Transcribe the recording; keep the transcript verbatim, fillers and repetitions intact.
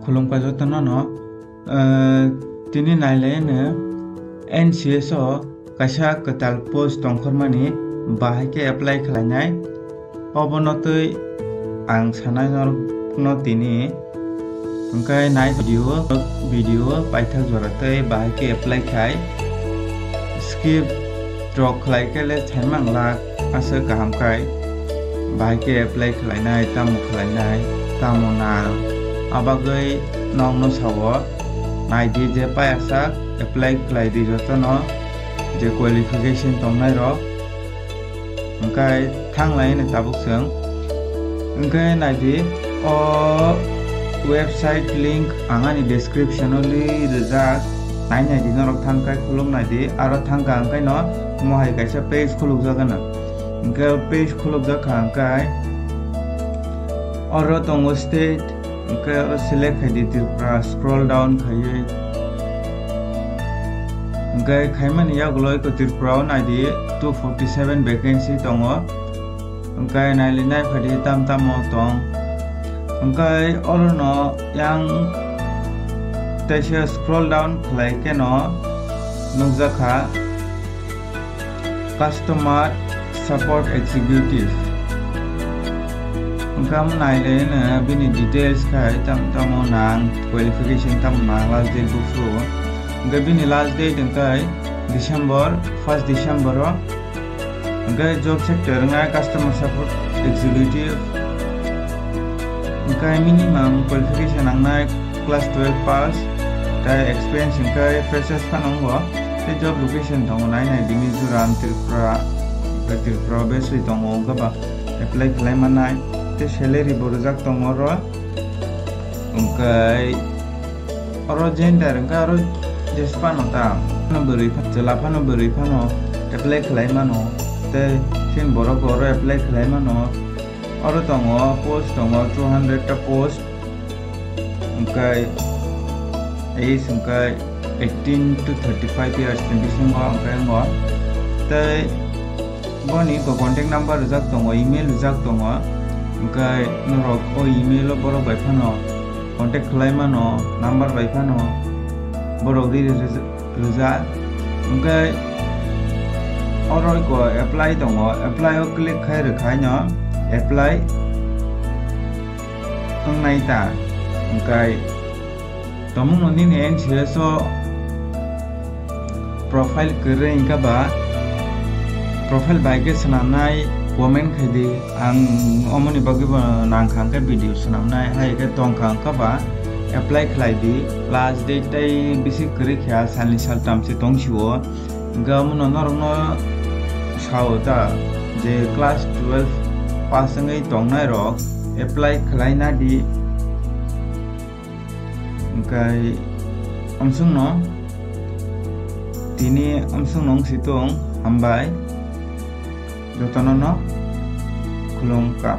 Khulumkha jotono no, eh, tini nailai no N C S o kaisa kwtal post tongkhormani bahai khe apply khlainai. Obono twi ang sanai norokno tini hwnkhe nai video, video paithak jora tei bahai khe apply khai. Skip rok khlai khe le saimang lak aswk kaham khai. Bahai khe apply khlainai, tamo khlainai, tamo nang. Abagwi nokno sao, naidi je payasak apply khlai di jotono je qualification tongnai rok. Hwnkhe thanglai hwnwi tabuk chwng. Hwnkhe naidi, o website link ang ani description o li rijak. Nai naidi norok thang khai khulum naidi. Aro thang kha hwnkhe no mohai kaisa page khulukjak gana. Hwnkhe page khulukjak kha hwnkhe oro tongo state. Hwnkhe oro select khai di Tripura, scroll down khaiwi. Hwnkhe khaimani yagulo eko Tripura o naidi two forty seven vacancy tongo. Hwnkhe naili nai phai di tam tamo tong. Hwnkhe orono yang teisa scroll down khlai khe no nukjak kha. Customer Support Executive. Hwnkhe omo nailai no bini details khai tam tamo nang, qualification tamo nang, last date buphuru. Hwnkhe bini last date hwnkhe December, first December o. Hwnkhe job sector wngkha Customer Support Executive. Hwnkhe minimum qualification nangnai class twelve pass, tei experience hwnkhe freshers phano wngo, tei job location tongo nai nai di Mizoram, Tripura, hwnkhe Tripura o beswi tongo, wngkha ba apply khlai mannai, tei salary bo rwjak tongo oro, wngkhe oro gender wngkhe oro jesphano ta, phano bwrwi pha-, chwla phano bwrwi phano apply khlai mano, tei chini borok bo oro apply khlai mano, oro tongo post tongo two hundred ta post. Hwnkhe age hwnkhe eighteen to thirty five years ni bisingo hwnkhe wngo. Tei boni bo contact number rijak tongo, email rijak tongo. Hwnkhe norok o email o borok bai phano contact khlai mano, number bai phano borok riri rija-, rijak. Hwnkhe oro eko apply tongo, apply o click khai rwkhaino apply wngnai ta. Hwnkhe tongmungno nini N C S o profile kwrwi wngkha ba, profile bai khe swnamnai comment khai di. Ang omoni bagwi bo nang kha hwnkhe video swnamnai, hai khe tong kha hwnkha ba apply khlai di. Last date tei bisi kwrwi kha, salni saltam se tong sio. Hwnkhe omono norokno sao ta je class twelve pass wngwi tongnai rok apply khlai na di. Hwnkhe amsongno tini amsongno wngsi tong, hambai jotono no khulumkha.